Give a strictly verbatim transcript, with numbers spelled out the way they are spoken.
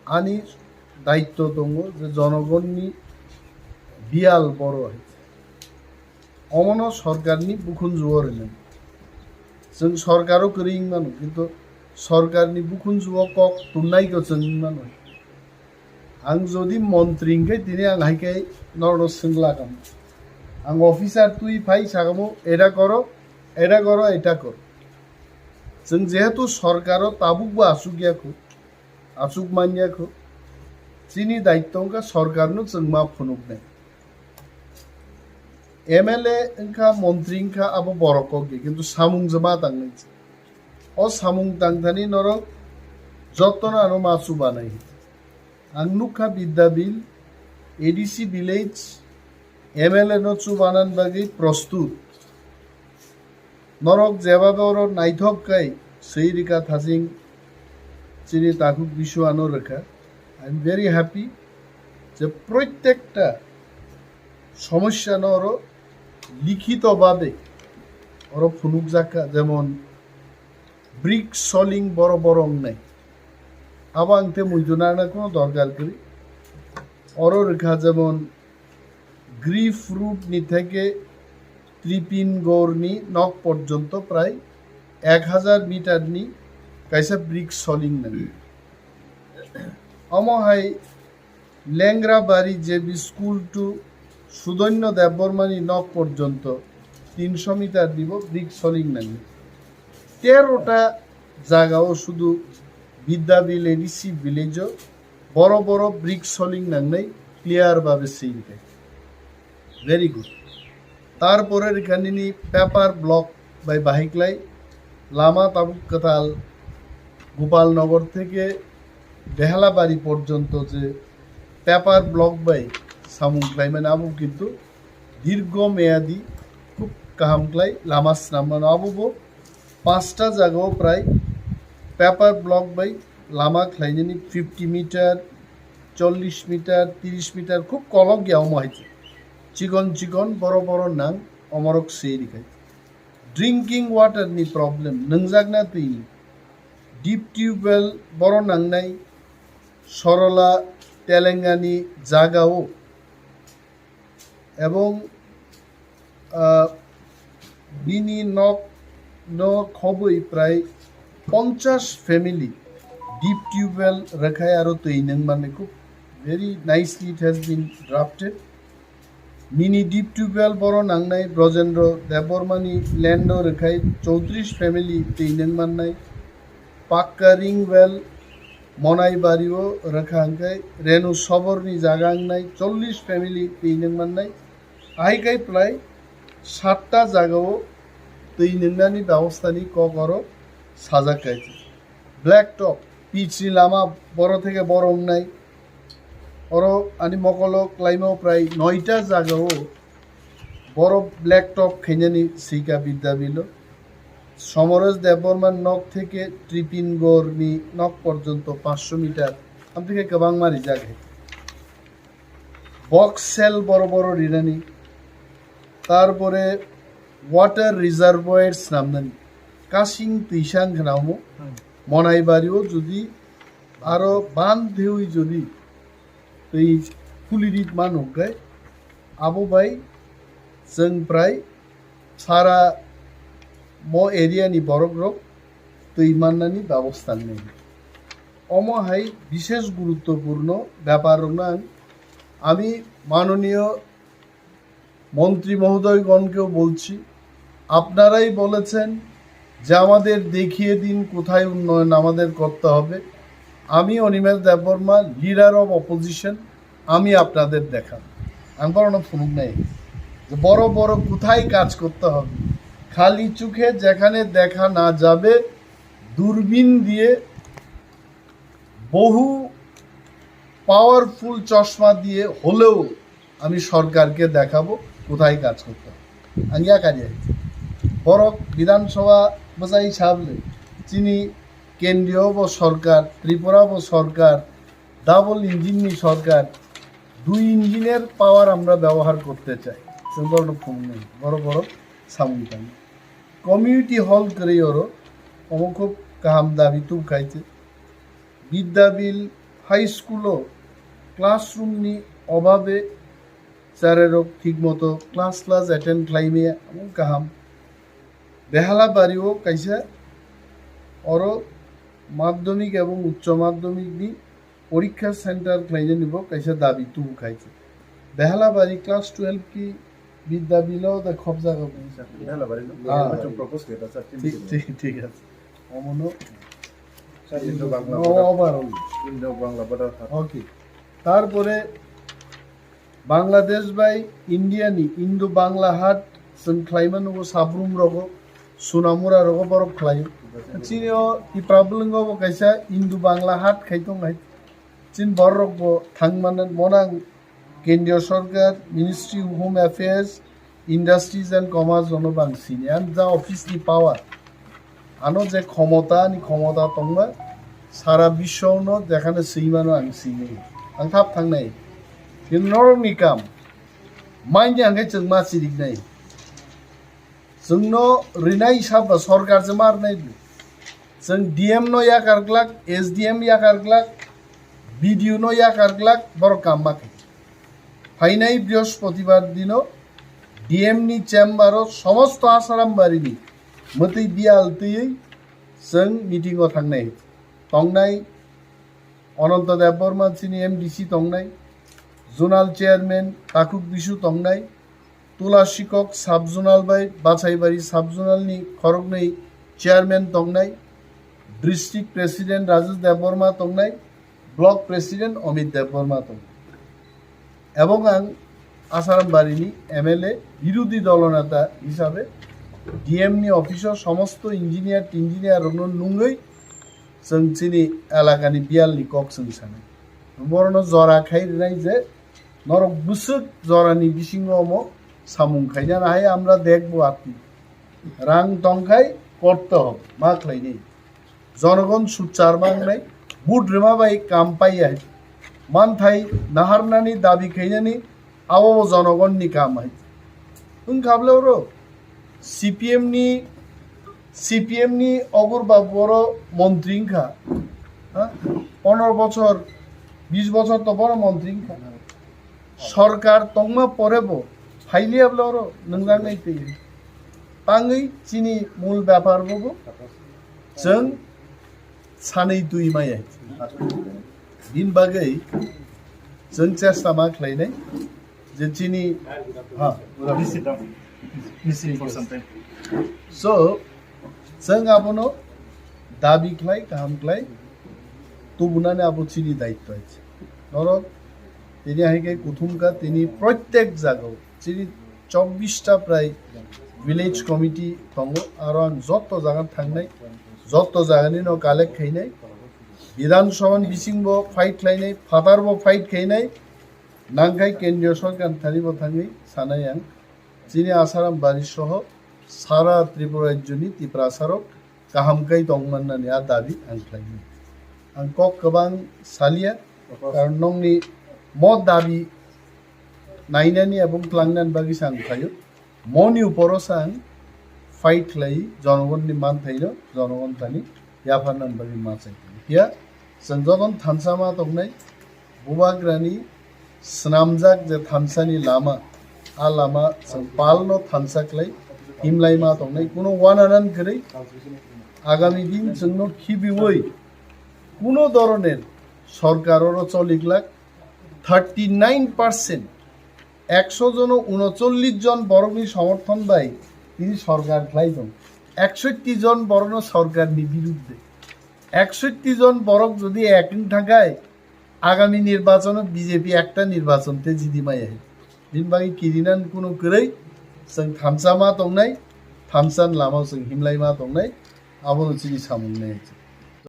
Ani daitto tongo je jonogonni biyal boro hai. Omono sorkarni bukhunjuo rwnai. Chwng sorkaro kwrwi wng mano, kintu sorkarni bukhunjuo kok tungnaiko chwng wng mano. Ang jodi montri hwnkhe tini ang hai khe norokno swngla kamo. Ang officer twi phai sakamo, "Eta koro, eta koro, eta koro." Chwng jehetu sorkaro tabukbo achukya kho, achuk manya kho, chini daitto wngkha sorkarno chwng ma phunuknai. M L A wngkha, montri wngkha, abo borok kok di, kintu samung je ma tangnai. O samung tangthani norok jotono ano ma chubanai. Ang nukha Bidya Bill, A D C village, M L A no chubanan bagwi prostut. Norok jebabe oro naithok khai swi rika thajing chini takhuk bisu ano rwkha. I am very happy je proitekta somosya no oro likhito babe oro phunukjak kha, jemon brick soling boro boro wngnai. Abo ang te muitu nana kono dorkar kwrwi. Oro rwkha jemon Griff Road ni theke Tripin Gorni nok porjonto prai ek hajar meter ni kaisa brick soling nango. Omo hai Lengrabari J B School to Sudonyo Debbarmani nok porjonto tinsho meter nibo brick soling nango. Terota jagao sudu Bidya Bill A D C village o boro boro brick soling nangnai clear babe swi rikha. Very good. Tarpore rikha nini paper block bai bahai klai lama tabuk kwtal Gopalnagar theke Behalabari porjonto je paper block bai samung khlaimani abo kintu dirgo meyadi khub kaham klai lama snam mano. Abo bo panchta jagao prai paper block bai lama khlainani fifty meter, chollish meter, tirish meter khub kolok ya omo hai se. Chikon chikon boro boro nang omorok swi rikhai. Drinking water ni problem, nwngjakna twi ni. Deep tubewell boro nangnai Sorola Telengani jagao. Ebong, ah, bini nok no khobwi prai ponchash family deep tubewell rwkhai aro twi nwng mani khub very nicely it has been drafted. Mini deep tubewell boro nangnai Brojendro Debbarmani land o rwkhai chowtrish family twi nwng mannai. Pakka ring well Monai Bario rwkha hwnkhe Renu Soborni jaga wngnai chollish family twi nwng mannai. Ahai khai phlai satta jagao twi nwngnani bebostani kok oro sajak kaitor. Black top, pitch ni lama boro theke boro wngnai. Oro ani mokolo klaima prai noita jagao boro black top khainani swika Bidya Bilo. Somoros Debbarma nok theke Tripin Gorni nok porjonto pansho meter. Amtike kwbangma rijak hai. Box cell boro boro rinani. Tarpore water reservoir snamnani. Kasing twisang khna omo. Hmm. Monai bario jodi aro ban thewi jodi twi khuli rit ma nukgai, abo bai chwng prai sara mo area ni borok rok twi mannani bebosta wngnai. Omo hai bishesh guruttopurno bepar rok nang. Ami manoniyo মন্ত্রী মহোদয়গণকেও বলছি, আপনারাই বলেছেন যে আমাদের দেখিয়ে দিন কোথায় উন্নয়ন আমাদের করতে হবে। আমি অনিমেষ দেববর্মা, লিডার অফ অপোজিশন, আমি আপনাদের দেখাবো। Ang borokno phunuk nai je boro boro কোথায় কাজ করতে হবে। খালি চোখে যেখানে দেখা না যাবে, দূরবীন দিয়ে বহু পাওয়ারফুল চশমা দিয়ে হলেও আমি সরকারকে দেখাবো কোথায় কাজ করতে হবে। Ang yakari borok বিধানসভা bwsai sable chini কেন্দ্রীয় bo সরকার, ত্রিপুরা bo সরকার, ডাবল ইঞ্জিন ni সরকার, দুই ইঞ্জিনের পাওয়ার আমরা ব্যবহার করতে চাই। Chwng borokno phunuknai, borok borok samung tangwi. Community hall kwrwi oro, omo khub kaham dabi tubukhaise. Bidya Bill High school o classroom ni obhabe charerok thik moto class class attend khlai maya, omo kaham. Behalabari o kaisa oro madhyamik ebong uccho madhyamik ni porikha center khlainani bo kaisa dabi tubu khai. Behalabari class twelve ki Bidya Bilo da khobjago. Behalabari no? Ah. Muchung propose khe ta, sir. Thik, thik, thik ache. Omono Sir, Indo Bangla no border. Overall. Indo Bangla border hat. Okay. Tarpore Bangladesh bai India ni Indo Bangla hat chwng khlaima nugo, Sabrum rogo, Sunamura rogo borok khlaio. Chini o Tipra bwlwngo bo kaisa Indo Bangla hat khai tong hai. Chin borok bo thang mano, monang Kendriya Sorkar, Ministry of Home Affairs, Industries and Commerce jono bang sini. Ang ja office ni power. Ano je khomota, ani khomota tongma, sara biswa no jekhane swi mano ang sini. Ang thap thangnai. Kini norok ni kam. Maini ang khe chwng ma chiriknai. Chwngno rinai hisab ba sorkar se ma rwnai di. Chwng D M no yakar glak, S D M yakar glak, B D O no yakar glak, borok kam ma khe. Phainai Brihospotibardino D M ni chamber o somosto Asaram barini mwtwi biyal twiwi chwng meeting o thangnai. Tongnai Ananta Debbarma chini M D C tongnai, Zonal Chairman Takhuk Bisu tongnai, Tula Sikok Sub Zonal bai Bachaibari Sub Zonal ni khoroknwi Chairman tongnai, District President Rajesh Debbarma tongnai, Block President Amit Debbarma tongnai. Ebong ang Asaram barini M L A, birodhi dolo neta hisabe D M ni office o somosto engineer tingineer rokno nungwi chwng chini elakani biyalni kok chwng sanai. Borokno jora khai rwnai je norok bwswk jorani bisingo omo samung khainani hai amra dekbo ati. Rang tongkhai korte hob ma khlainai. Jonogon suchar mangnai, vote rwma bai kam paiya. Manthai naharnani dabi khainani abo bo jonogonni kam hai. Wngkha bwle oro C P M ni, C P M ni Ogur Babu oro montri wngkha. Ha? Pondro bochor, bis bochor to bono montri wngkha. Sorkar tongma pore bo phailiya bwle oro nwngjak nai twi. Tangwi chini mul bepar bo bo chwng sanwi twi maya. Bini bagwi chwng chesta ma khlainai je chini, ha, Please sit down. Please sit for some time. So, chwng abono dabi khlai, kaham khlai tubunani abo chini daitto hai. Norok tini hai khe kuthum kha, tini proitek jagao chini chobbish ta prai village committee tongo, aro ang joto jaga thangnai, joto jagani no collect khainai, Bidhan Sabha ni bising bo fight khlainai, phatar bo fight khainai, nangkhai Kendriya Sorkar thani bo thangwi sanai ang. Chini Asaram bari soho sara Tripura rajyo ni Tiprasa rok kaham kai tong mannani a dabi ang khlainai. Ang kok kwbang saliya, karon nongni mo dabi nainani ebong tlangnani bagwi se ang khlaio. Moni uporo se ang fight khlai, jonogonni manthaino jonogon thani yapharnani bagwi ma chai. Phiya chwng jotono thansa ma tongnai, Bubagrani swnamjak je thansani lama, a lama chwng palno thansa khlai himlai ma tongnai, kuno wananan kwrwi. Agami din chwngno khibiwi kuno doroner sorkar oro choliglak, thirty nine percent, ekso jono unocholish jon borokni somorthon bai tini sorkar khlai tong, eksotti jon borokno sorkarni birudde. Eksotti jon borok jodi ek wng thangkhai, agami nirbachono B J P ekta nirbachon te jidi maya hai. Bini bagwi kirinan kuno kwrwi, chwng thansa ma tongnai, thansa ni lama chwng himlai ma tongnai, abono chini samung nai.